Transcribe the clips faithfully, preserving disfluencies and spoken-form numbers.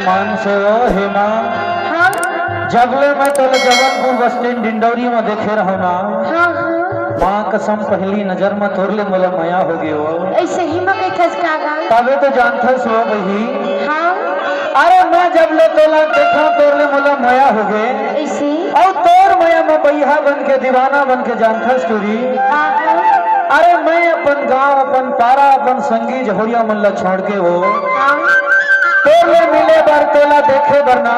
मान से ओ हे माँ, हाँ। जब ले मैं तोला जबलपुर बस स्टैंड डिंडौरी म देखे रहंव ना, हाँ, हाँ। माँ कसम पहली नजर म तोर ले मोला मया होगे ओ। अइसे ही म कहिथस का गा? तभे तो जानथस ओ बही। हाँ। अरे मैं जब ले तोला देखंव तोर ले मोला मया होगे। अइसे? अउ तोर मया म बइहा बन के दीवाना बन के जानथस टूरी। हाँ, हाँ। अरे मैं अपन गांव, अपन पारा, अपन संगी जहुरिया मन ला छोड़ के ओ। हाँ। तोर ले मिले बर, तोला देखे बर ना,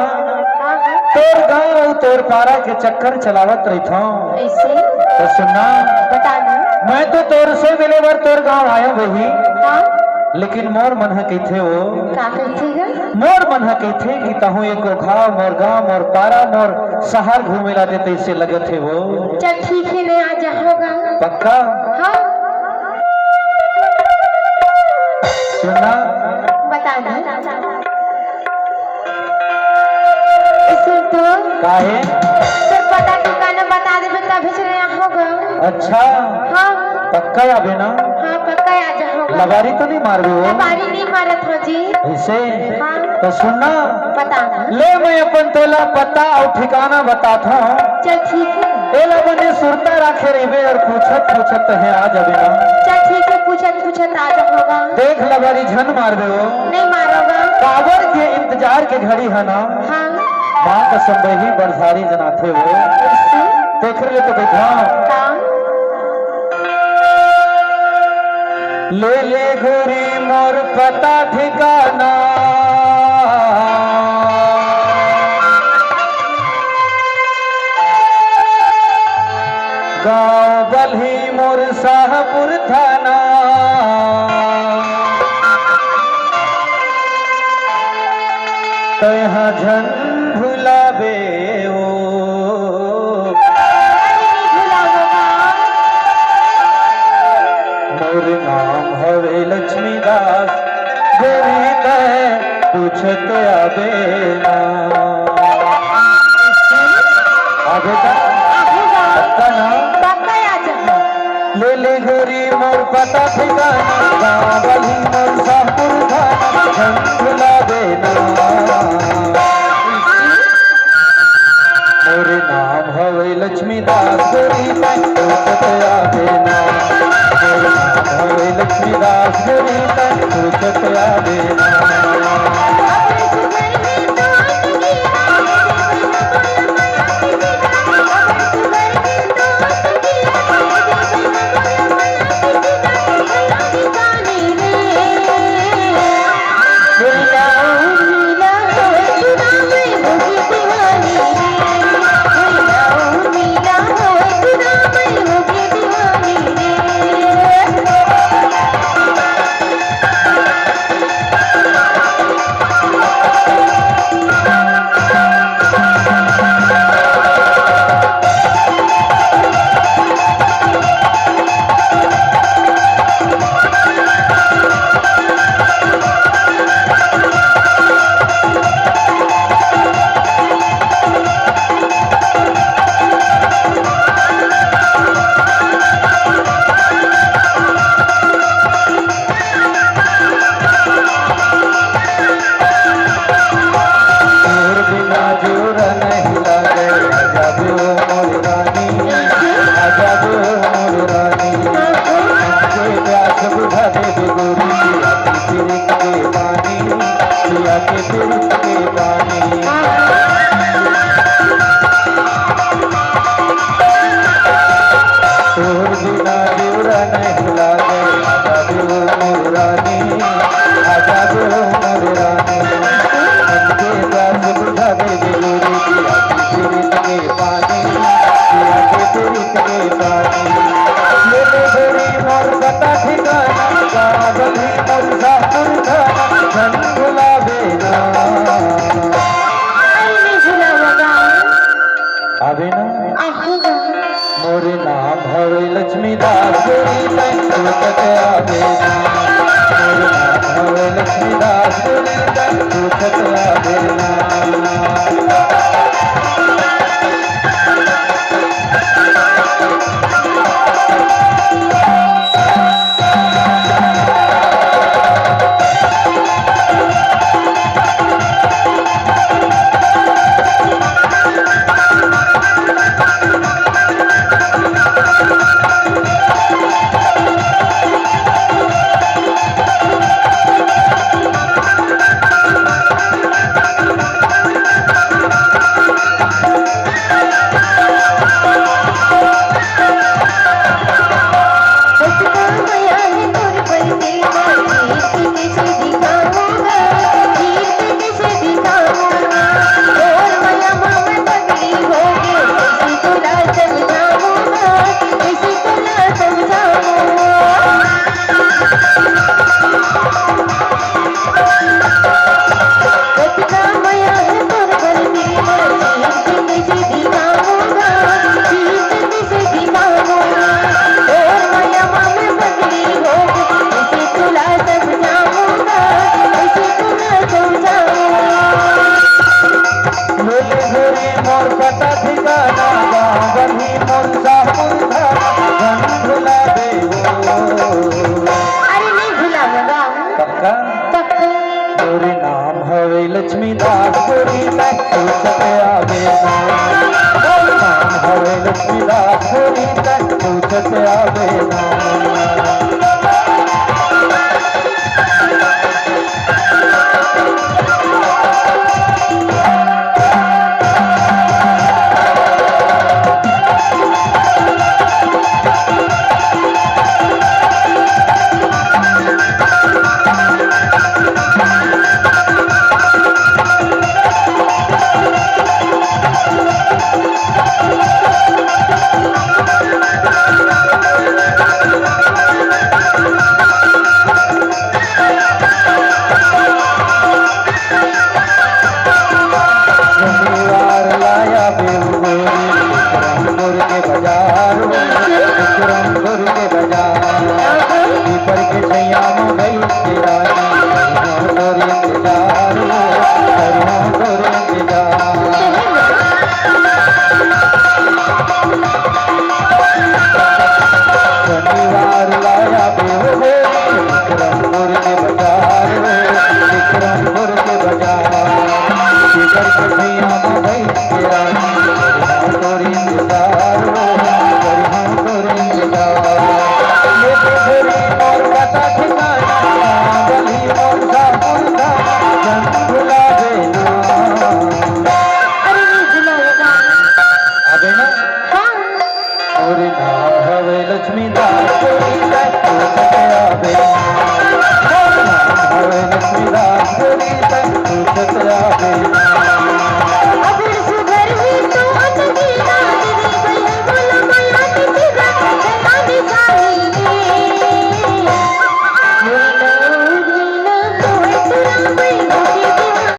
हाँ, हाँ। तोर गांव अउ तोर पारा के चक्कर चलावत रहिथंव। अइसे? त सुन ना। बता ना। मैं तो तोर से मिले बर तोर गांव आयंव बही। हाँ। लेकिन मोर मन ह कहिथे ओ। का कहिथे गा? मोर मन ह कहिथे कि तहूं एको घांव मोर गांव, मोर पारा, मोर सहर घूमे ला दे तइसे लगत हे ओ। चल ठीक हे, मैं आ जाहूं गा। पक्का? हाँ। सुन ना। बता ना। सुन तो। काहे? तोर पता ठिकाना बता देबे तभे से आहूं गा। अच्छा। हाँ। पक्का आबे ना? हाँ, पक्का आ जाहूं गा। लबारी तो नइ मारबे ओ? लबारी नइ मारत हंव जी। अइसे? हाँ। त सुन ना। बता ना। ले मैं अपन तोला पता अउ ठिकाना बताथंव। चल ठीक हे। एला बने सुरता राखे रहिबे अउ पूछत पूछत तहें आ जाबे ना। चल ठीक हे, पूछत पूछत आ जाहूं गा। देख लबारी झन मारबे ओ। नइ मारंव गा। काबर के इंतजार के घड़ी हे ना। हाँ। माँ कसम बही बड़ झारी जनाथे ओ। अइसे? तेखर ले तो बइठा। का? ले ले गोरी मोर पता ठिकाना, गांव बलही मोर शाहपुर थाना। तैं हा झन भुलाबे ओ। अरे, नहीं भुलावंव गा। मोर नाम हवे लक्ष्मी दास, गोरी तैं पूछत आबे ना। आबे का? आबे गा। पक्का ना? पक्का आ जाहूं। ले ले गोरी मोर पता ठिकाना, गांव बलही मोर शाहपुर थाना, झन भुलाबे ना। मोर नाम हवे लक्ष्मी दास, गोरी तैं पूछत आबे ना। मोर नाम हवे लक्ष्मी दास, गोरी तैं पूछत आबे ना। तोर बिना जोर नहीं लागे, आजा बे ओ मोर रानी, आजा बे ओ मोर रानी। हमके प्यास बुझा दे बे गोरी, पिया के पीरित के पानी, पिया के पीरित के पानी। तोर बिना जोर नहीं लागे, आजा बे ओ मोर रानी, आजा बे ओ मोर रानी। हमके प्यास बुझा दे बे गोरी, पिया के पीरित के पानी, पिया के पीरित के पानी। ले ले गोरी मोर पता ठिकाना, गांव बलही मोर शाहपुर थाना, झन भुलाबे ना। अरे नहीं भुलावंव गा। आबे ना। आहूं गा। मोर नाम हवे लक्ष्मी दास, गोरी तैं पूछत आबे ना। मोर नाम हवे लक्ष्मी दास, गोरी तैं पूछत आबे ना। मोर पता ठिकाना, गाँव गढ़ी मोर सापुर धाना, धन भुला दे हो। अरे नहीं भुलाऊंगा। पक्का? पक्का। तोरे नाम हवे लक्ष्मी दास गोरी, मैं पूछत आवे ना। तोरे नाम हवे लक्ष्मी दास गोरी, मैं पूछत आवे ना। शनिवार लाया बेल गोरी, विक्रमपुर के बाजार में, विक्रम